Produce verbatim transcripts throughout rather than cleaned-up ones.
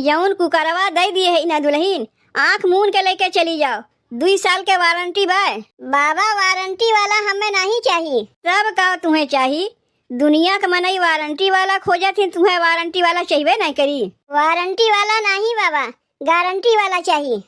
जौन कुकरवा दइ दिहे है ना दुलहिन, आँख मून के लइके चली जाओ, दुई साल के वारंटी बा। बाबा, वारंटी वाला हमें नाहीं चाही। तब का तुहें चाही? दुनिया के मनई वारंटी वाला खोजत ही, तुहें वारंटी वाला चाहिबे नाहीं करी। वारंटी वाला नाहीं बाबा, गारंटी वाला चाही।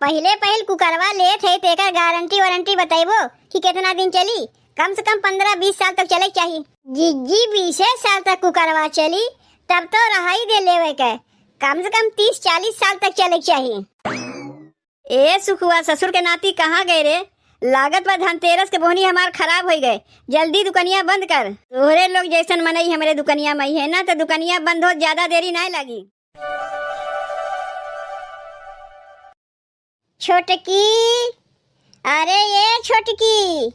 पहिले पहिल कुकरवा लेत है, तेकर गारंटी वारंटी बतइबो कि केतना दिन चली? कम से कम पन्द्रह बीस साल तक चले के चाही। जिज्जी, बीसे साल तक कुकरवा चली, तब तो रहाई दे लेवे के, कम से कम तीस चालीस साल तक चले के चाही। ए सुखुआ, ससुर के नाती कहाँ गए रे? लागत बा धनतेरस के बोहनी हमार खराब होइ गए। जल्दी दुकनिया बंद कर। तोहरे लोग जैसन मनई हमरे दुकनिया में है ना, तो दुकनिया बंद हो ज्यादा देरी नाय लागी। छोटकी, अरे ये छोटकी,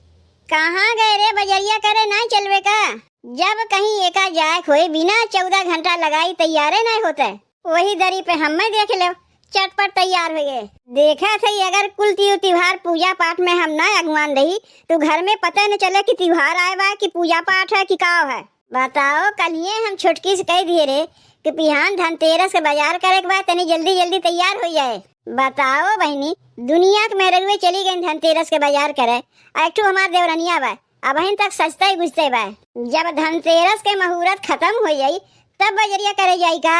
कहाँ गए रे? बजरिया करे नाय चलबे का? जब कहीं एका जाए होए, बिना चौदह घंटा लगाई तैयारे नाय होते। वही दरी पे हमें देख लेव, चटपट तैयार होइए। देखत हई, अगर कुल तीज तिउहार पूजा पाठ में हम ना अगुआन रही, तो घर में पता न चले कि तिउहार आए बा, कि पूजा पाठ है, कि काव है। बताओ, कलिए हम छोटकी से कहि दिहे रे कि बिहान धनतेरस के बजार करे के बा, तनी जल्दी जल्दी तैयार होइ जाए। बताओ बहिनी, दुनिया के मेहररुए चली गइन धनतेरस के बजार करे, आ एक ठो हमार देवरनिया बा, अबहिन तक सजतइ गुजतइ बा। जब धनतेरस के मुहूर्त खतम होइ जाई, तब बजरिया करे जाई का?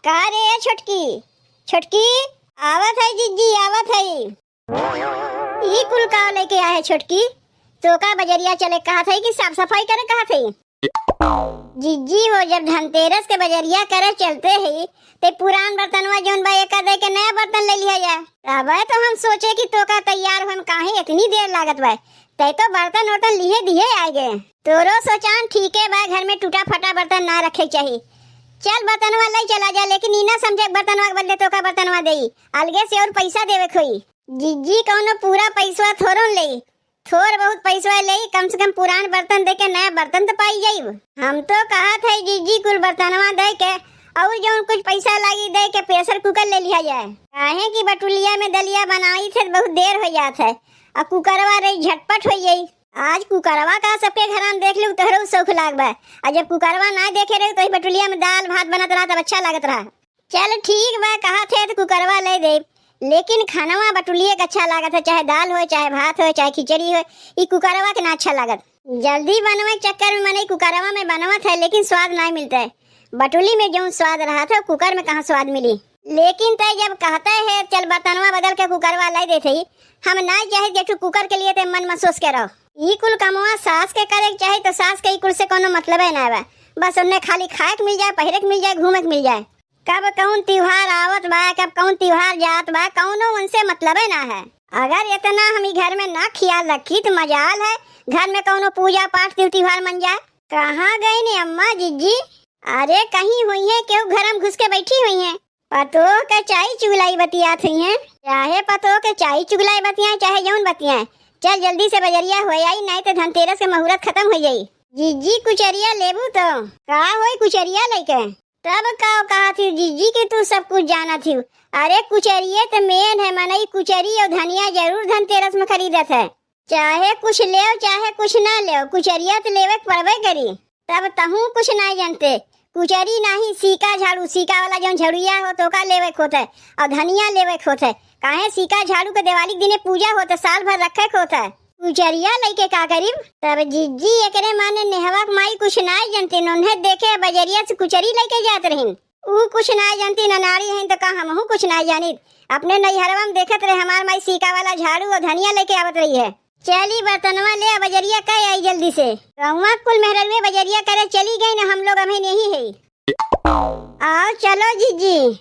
का रे छोटकी, छोटकी, आवत है जिज्जी, आवत है। ई कुल का लेके आए है छोटकी? तोका बजरिया चले कहत है कि साफ सफाई करे कहत है? जिज्जी हो, जब धनतेरस के बजरिया करे चलते ही, ते पुरान बर्तनवा जौन बा, एका दे के नया बर्तन ले लिया जाए। तबे तो हम सोचे कि तोका तैयार होए में काहे इतनी देर लागत बा, ते तो बर्तन उर्तन लिहे दिहे आए गए। तोरो सोचान ठीके बा, घर में टूटा फटा बर्तन ना रखे के चाही। चल बर्तनवा ले चला जा, लेकिन ई ना समझे बर्तनवा के बदले तोका बर्तनवा देई, अलगे से और पैसा देवे के होई। जिज्जी कौनो पूरा पैसवा थोड़न लेई, थोड़ बहुत पैसवा लेई, कम से कम पुरान बर्तन दे के नया बर्तन तो पाई जाइब। हम तो कहत है जिज्जी कुल बर्तनवा दे के और जौन कुछ पैसा लागी दे के प्रेशर कुकर ले लिया जाए, काहे कि बटुलिया में दलिया बनाई थे तो बहुत देर हो जात है, और कुकरवा रही झटपट हो जाई। आज कुकरवा का सबके घर में देख लू, तोहरो शौक लाग बा। आ जब कुकरवा ना देखे रहे तो वही बटुलिया में दाल भात बनत रहा तब अच्छा लागत रहा। चल ठीक बा, कहत है तो कुकरवा ले देब, लेकिन खानवा बटुलिए के अच्छा लागत है, चाहे दाल होए, चाहे भात होए, चाहे खिचड़ी होए, ई कुकरवा के ना अच्छा लागत। जल्दी बनवे के चक्कर में मनई कुकरवा में बनवत है, लेकिन स्वाद ना मिलता है। बटुली में जौन स्वाद रहत है, कुकर में कहाँ स्वाद मिली? लेकिन तै जब कहते है चल बर्तनवा बदल के कुकरवा ले देते ही, हम ना चाहे जेठू कुकर के लिए ते मन महसूस करो। ई कुल कमवा सास के करे के चाही, तो सास के ई कुल से कोनो मतलबे ना बा। बस उन्हें खाली खाए के मिल जाए, पहिरे के मिल जाए, घूमे के मिल जाए। कब कौन त्योहार आवत बा, कब कौन त्योहार जात बा, कौनो उनसे मतलबे ना है। अगर इतना हम ई घर में ना ख्याल रखी तो मजाल है घर में कौनो पूजा पाठ त्यों त्योहार मन जाए। कहाँ गई ने अम्मा जिज्जी? अरे कहीं हुई है, केहू घर में घुस के बैठी हुई है। पतोह के चाई चुगलाई बतियात हुई है, चाहे पतोह के चाई चुगलाई बतियाए, चाहे जौन बतियाए। चल जल्दी से बजरिया हो आई, नहीं तो धनतेरस के मुहूर्त खत्म हो जाई। जिज्जी कुचरिया लेबू तो? का होई कुचरिया लेके? तब का कहत ही जिज्जी के तू सब कुछ जानत ही। अरे कुचरिये तो मेन है, मनई कुचरी और धनिया जरूर धनतेरस में खरीदत है। चाहे कुछ लेव, चाहे कुछ ना लेव, कुचरिया तो लेवे के पड़बे करी। तब तहूँ कुछ ना जानते, कुचरी नाही, सीका झाड़ू, सीका वाला जौन झड़ुइया हो, तोका लेवे के होत है, और धनिया लेवे के होत है। काहे सीका झाड़ू के दिवाली के दिने पूजा होत है, साल भर रखे के होत है। कुचरिया लइके का करीब? तब जिज्जी एकरे माने नेहवा के माई कुछ ना जानते, नोन्हे देखे बजरिया से कुचरी लइके जात रहिन। ऊ कुछ ना जानती, ननाड़ी हैं तो का हमहू कुछ ना जानित। अपने नैहरवा में देखत रहे हमार माई सीका वाला झाड़ू और धनिया लेके आवत रही है। चली बर्तनवा ले आ बजरिया कह आई जल्दी से। गौवा कुल मेहररुए बजरिया करे चली गई न, हम लोग अभी नहीं है। आओ चलो जिज्जी।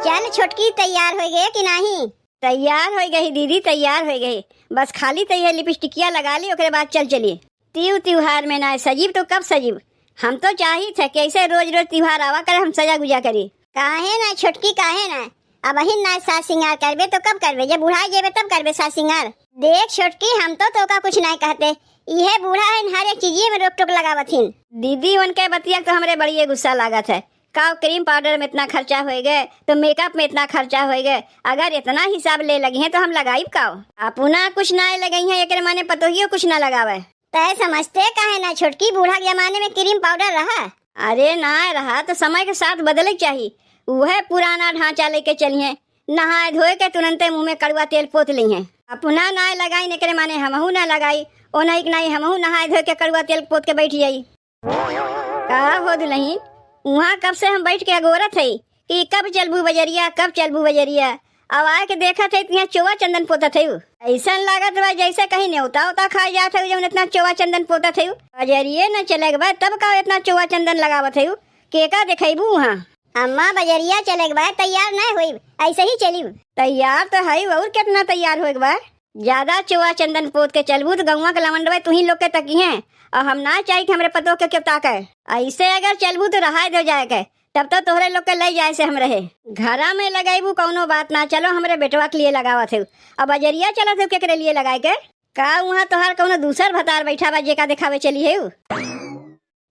चल छोटकी, तैयार हो गए कि नहीं? तैयार हो गई दीदी, तैयार हो गई। बस खाली तैयार लिपस्टिकिया लगा ली, ओकरे बाद चल चली। तीव त्योहार में ना सजीब तो कब सजीब? हम तो चाहित है कि ऐसे रोज रोज त्योहार आवा करे, हम सजा गुजा करी। काहे ना छोटकी, काहे ना? अबहिन ना साज सिंगार करबे तो कब करबे? जब बुढ़ा जेबे तब करबे साज सिंगार। देख छोटकी, हम तो तोका कुछ नहीं कहते, इहे बूढ़ा है, हर एक चीजिए में रोक टोक लगावत हिन। दीदी, उनके बतिया तो हमरे बड़िए गुस्सा लागत है। काव क्रीम पाउडर में इतना खर्चा होए गए, तो मेकअप में इतना खर्चा होए गए। अगर इतना हिसाब ले लगी हैं तो हम लगाइब काव? अपना कुछ ना लगई हैं, एकरे माने पतोहियो कुछ ना लगावे। तय समझते काहे ना छोटकी, बूढ़ा के जमाने में क्रीम पाउडर रहा? अरे ना रहा तो समय के साथ बदले के चाही। उहे पुराना ढांचा लेके चलिहें, नहाए धोए के तुरंते मुंह में कड़ुआ तेल पोत लिहें। अपना नाय लगाई एकरे माने हमहू ना लगाई, ओ नहीं कि नहीं हमहू नहाए धोए के कड़ुआ तेल पोत के बैठ जाई। का हो दुलहिन, उहाँ कब से हम बैठ के अगोरत हई कि कब चलबू बजरिया, कब चलबू बजरिया। अब आए के देखत हई, तिहाँ चोवा चंदन पोतत हई। अइसन लागत बा जैसे कहीं नेवता उता खाए जात हई, जौन इतना चोवा चंदन पोतत हई। बजरिये न चले के बा, तब का इतना चोवा चंदन लगावत हई? केका देखैबू उहाँ? अम्मा, बजरिया चले के बा, तैयार न होइब, ऐसे ही चलिब। तैयार तो हई, और कितना तैयार होए के बा? ज्यादा चोवा चंदन पोत के चलबू तो गौवा के लवंडवे तुही लोग के तकिहें, और हम ना चाही कि हमरे पतोह के केहू ताके। ऐसे अगर चलबू तो रहाय दो जाए के, तब तो तोहरे लोग के ले जाए से हम रहे। घरा में लगैबू कौनो बात ना, चलो हमरे बेटवा के लिए लगावत हऊ। अब बजरिया चलत हऊ केकरे लिए लगाए के? का उहाँ तोहार कौनो दूसर भतार बैठा बा जेका देखावे चली हऊ?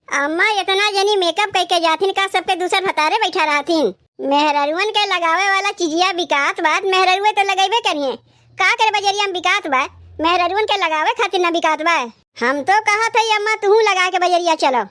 अम्मा, इतना जनी मेकअप कइके जाथिन, का सबके दूसर भतारे बैठा रहथिन? मेहररुअन के लगावे वाला चिजिया बिकात बा, मेहररुए तो लगैबे करिहें। का करे बजरिया में बिकात बा, मेहररुअन के लगावे खातिर ना बिकात बा। हम तो कहत हई अम्मा, तुहू लगा के बजरिया चलो।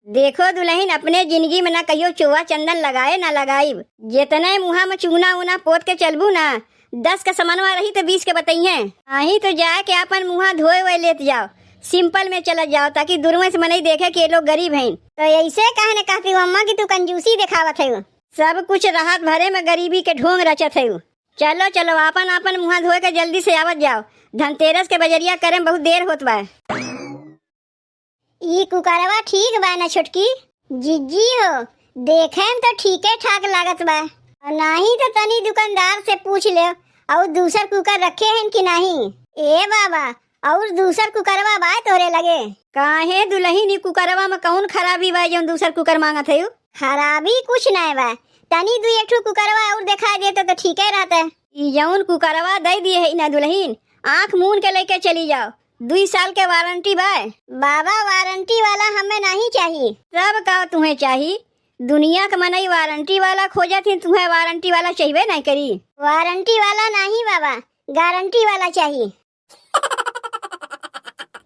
देखो दुलहिन, अपने जिंदगी में ना कहियो चोवा चंदन लगाए ना लगाइब। जेतने मुहा में चूना ऊना पोत के चलबू ना, दस का समनवा रही तो बीस के बतइहें। नाहीं तो जाए के आपन मुहा धोए वोए लेत जाओ, सिंपल में चलत जाओ, ताकि दुरवे से मनई देखे कि ये लोग गरीब हैं। तो ऐसे काहे न कहती हो अम्मा कि तू कंजूसी देखावत है? सब कुछ रहत भरे में गरीबी के ढोंग रचत है। चलो चलो, आपन आपन मुहा धोए के जल्दी से आवत जाओ, धनतेरस के बजरिया करे में बहुत देर होत बा। ई कुकरवा ठीक बा ना छोटकी? जिज्जी हो, देखे में तो ठीके ठाक लागत बा। और नाही तो तनी दुकानदार से पूछ ले, और दूसर कुकर रखे हैं कि नाही? ए बाबा, और दूसर कुकरवा बा तोरे लगे? काहे दुलहिन, ई कुकरवा में कौन खराबी बा जौन दूसर कुकर मांगत है? खराबी कुछ नाय बा, तनी दुई एक ठो कुकरवा और दिखाई देते तो ठीके रहते। ई जौन कुकरवा दे दिए है ना दुलहिन, आँख मून के लेके चली जाओ, दुई साल के वारंटी बा। बाबा, वारंटी वाला हमें नाही चाही। तब का तुहें चाही? दुनिया के मनई वारंटी वाला खोजत ही, तुहें वारंटी वाला चाहिए नहीं करी। वारंटी वाला नाही बाबा, गारंटी वाला चाही।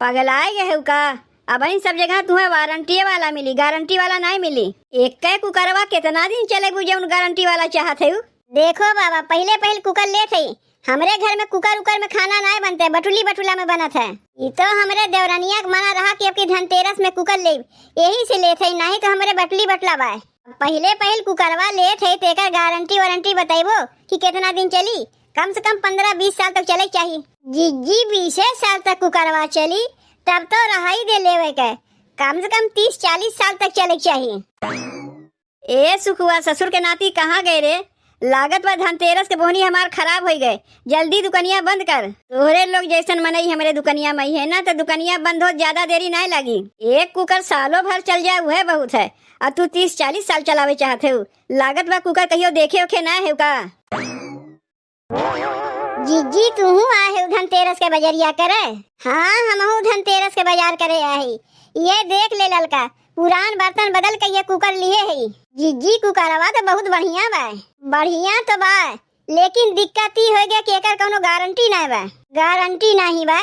पगलाए गए हो का? अब इन सब जगह तुहें वारंटी वाला मिली, गारंटी वाला नहीं मिली। एक कै कुकरवा कितना दिन चलेबू जौन गारंटी वाला चाहत है? देखो बाबा, पहिले पहिल कुकर लेत हई। हमरे घर में कुकर उकर में खाना नाय बनते, बटुली बटुला में बनत है। ई तो हमरे देवरनिया के मना रहा कि अब की धनतेरस में कुकर लेब, यही से लेत हई, नाही तो हमरे बटुली बटला बा। पहिले पहिल कुकरवा लेत हई, तेकर गारंटी वारंटी बतैबो कि कितना दिन चली? कम से कम पन्द्रह बीस साल तक चले के चाही। जिज्जी, बीसे साल तक कुकरवा चली, तब तो रहाई दे लेवे के, कम से कम तीस चालीस साल तक चले के चाही। ए सुखुआ, ससुर के नाती कहाँ गए रे? लागत बा धनतेरस के बोहनी हमार खराब होई गए। जल्दी दुकनिया बंद कर। तोहरे लोग जैसन मनई हमरे दुकनिया में है ना, तो दुकनिया बंद होत ज्यादा देरी नाय लागी। एक कुकर सालों भर चल जाए, उहे बहुत है, और तू तीस चालीस साल चलावे चाहत हो। लागत बा कुकर कहियो देखे ओखे ना है का? जिज्जी, तूहू आए हो धनतेरस के बजरिया करे? हाँ, हमहू धनतेरस के बाजार करे आए। ये देख ले ललका, पुरान बर्तन बदल के ये कुकर लिए है। जिज्जी, कुकरवा तो बहुत बढ़िया बा। बढ़िया तो बा, लेकिन दिक्कत ई हो गया कि एकर कौनो गारंटी ना बा। गारंटी नाही बा,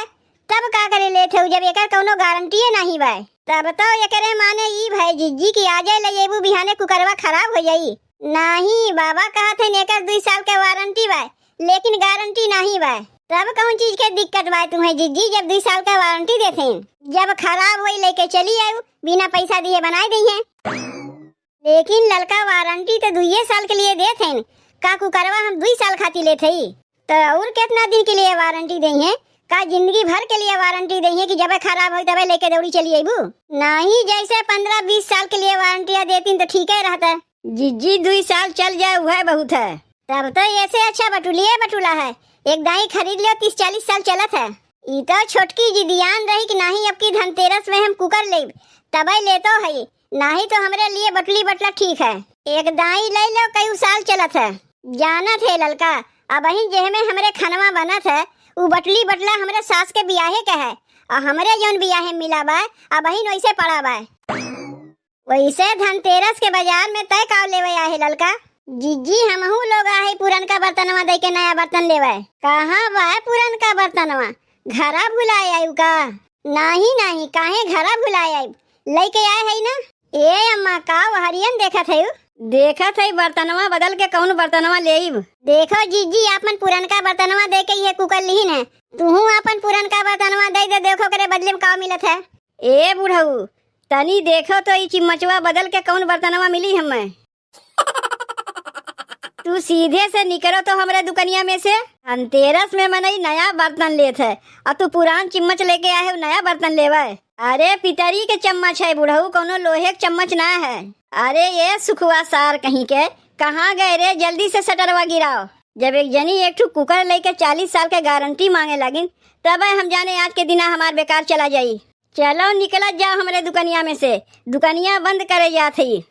तब का करे लेत हो जब एकर कौनो गारंटीए नाही बा? तब तो एकरे माने ई भाई जिज्जी की आजे ले अइबू, बिहाने कुकरवा खराब हो जाई। नाही बाबा, कहत हन एकर दुई साल के वारंटी बा, लेकिन गारंटी नाही बा। तब कौन चीज के दिक्कत बा तुम्हें जिज्जी, जब दुई साल का वारंटी देत हैं? जब खराब होई लेके चली आऊ, बिना पैसा दिए बनाए दई हैं। लेकिन ललका, वारंटी तो दुइये साल के लिए देत हैं, का कुकरवा हम दुई साल खातिर लेत हई? तो और कितना दिन के लिए वारंटी दई हैं? का जिंदगी भर के लिए वारंटी दई हैं कि जबे खराब होई तबे लेके दौड़ी चली अइबू? नाही, जैसे पन्द्रह बीस साल के लिए वारंटी देतीन तो ठीके रहता। जिज्जी, दुई साल चल जाए, वह बहुत है। तब तो ऐसे अच्छा बटुलिए बटुला है, एक दाई खरीद लियो, तीस चालीस साल चलत है। ई तो छोटकी जिदियान रही कि नाही, अब की धनतेरस में हम कुकर लेब, तबे लेतो है, नाही तो हमरे लिए बटुली बटला ठीक है। एक दाई ले लो, कई साल चलत है। जानत है ललका, अबहिन जेह में हमरे खनवा बनत है, उ बटुली बटला हमरे सास के बियाहे के है, और हमरे जौन बियाहे मिला बा, अबहिन वैसे पड़ा बा। वैसे धनतेरस के बाजार में तय का लेवे आहे ललका? जिज्जी, हमहू लोग आहे पुरनका बर्तनवा दे के नया बर्तन लेवे। कहाँ बा पुरनका बर्तनवा? घरा भुलाए आयु का? नाही, नाही, काहे घरा भुलाए आइब? लइके आए है ना। ए अम्मा, का वो हरियन देखत है? देखत है बर्तनवा बदल के कौन बर्तनवा लेइब। देखो जीजी, आपन पुरनका बर्तनवा दे के ये कुकर लिहिन है, तुहू आपन पुरनका बर्तनवा दे दे, देखो करे बदले में का मिलत है। ए बुढ़ऊ, तनी देखो तो ई चिम्मचवा बदल के कौन बर्तनवा मिली हमें। तू सीधे से निकरो तो हमरे दुकनिया में से। धनतेरस में मनई नया बर्तन लेत है, और तू पुरान चिम्मच लेके आए हो नया बर्तन लेवे। अरे पितरी के चम्मच है बुढ़ऊ, कौनो लोहे के चम्मच ना है। अरे ये सुखवा सार कहीं के, कहाँ गए रे? जल्दी से शटरवा गिराओ। जब एक जनी एक ठू कुकर लेके चालीस साल के गारंटी मांगे लागिन, तब हम जाने आज के दिना हमार बेकार चला जाई। चलो निकलत जाओ हमरे दुकनिया में से, दुकनिया बंद करे जात हई।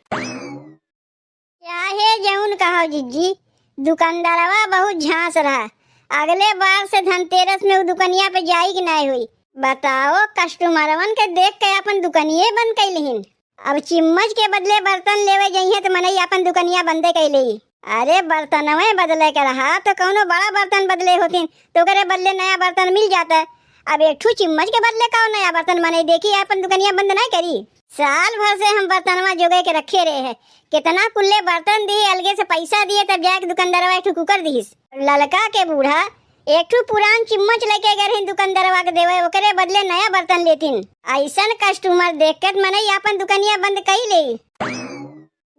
चाहे जौन कहो जिज्जी, दुकानदारवा बहुत झांस रहा। अगले बार से धनतेरस में उ दुकनिया पे जाई कि नाय होई। बताओ, कस्टमरवन के देख के अपन दुकनिये बंद कइ लिहिन। अब चिम्मच के बदले बर्तन लेवे जइहें त मनई अपन दुकनिया बंदे कइ लेई। अरे बर्तनवे बदले के रहा तो कौनो बड़ा बर्तन बदले होतिन तो ओकरे बदले नया बर्तन मिल जाता। अब एक ठू चिम्मच के बदले का नया बर्तन मनई देखी अपन दुकनिया बंद नाय करी। साल भर से हम बर्तनवा जोगे के रखे रहे हैं, कितना कुल्ले बर्तन दिए, अलगे से पैसा दिए, तब जाके दुकानदारवा एक ठू कुकर दिहिस। ललका के बूढ़ा एक ठू पुरान चिम्मच लेके गए रहिन दुकानदारवा के देवे, ओकरे बदले नया बर्तन लेतिन। ऐसन कस्टमर देख के मनई आपन दुकनिया बंद कई ले।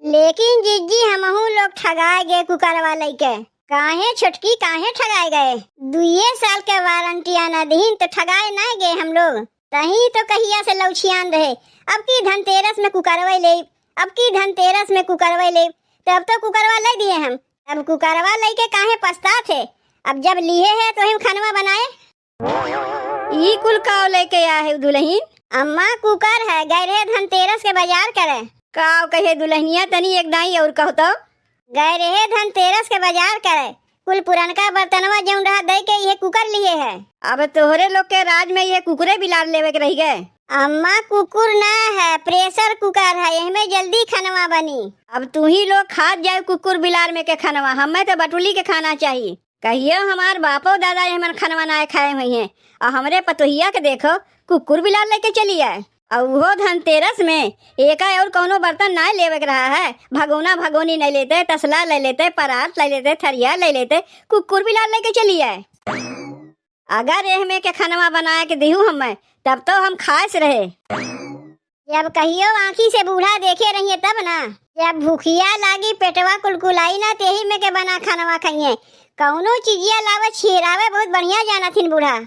लेकिन जिज्जी, हमहू लोग ठगाए गए कुकरवा लेके। काहे छोटकी, काहे ठगाए गए? दुइये साल के वारंटिया ना दिहिन तो ठगाए ना गए हम लोग। तही तो कहिया से लौछियान रहे, अब की धनतेरस में कुकरवा लेब, अब की धनतेरस में कुकरवा लेब। तब तो कुकरवा ले दिए हम, अब कुकरवा लेके काहे पछतात है? अब जब लिए है तो हम खनवा बनाए। ई कुल काव लेके आए है दुलहिन? अम्मा, कुकर है, गए रहे धनतेरस के बाजार करे। काव कहे दुलहिनिया, तनी एक दाई और कहो तो। गए रहे धनतेरस के बाजार करे, कुल पुरनका बर्तनवा जौन रहा दे के इहे कुकर लिए है। अब तोहरे लोग के राज में इहे कुकरे बिलार लेवे के रह गए। अम्मा, कुकुर ना है, प्रेशर कुकर है, एहमे जल्दी खनवा बनी। अब तू ही लोग खात जाए कुकुर बिलार में के खनवा, हमें तो बटुली के खाना चाहिए। कहियो हमार बापो दादा एहमन खनवा नाय खाए हुई हैं, और हमरे पतोहिया के देखो, कुकुर बिलार लेके चली आए। और वो धनतेरस में एका और कौनो बर्तन नाय लेवे के रहा है, भगोना भगोनी नहीं लेते, तसला ले लेते, परात ले लेते, थरिया ले लेते, कुकुर बिलार लेके चली आए। अगर एहमे के खनवा बनाए के दिहू हमें, तब तो हम खाए से रहे। जब कहियो आँखी से बूढ़ा देखे रहिए तब ना, जब भूखिया लागी, पेटवा कुलकुलाई ना, तेही में के बना खनवा खाइए। कौनो चीजिया लावे छिरावे बहुत बढ़िया जानथिन बूढ़ा।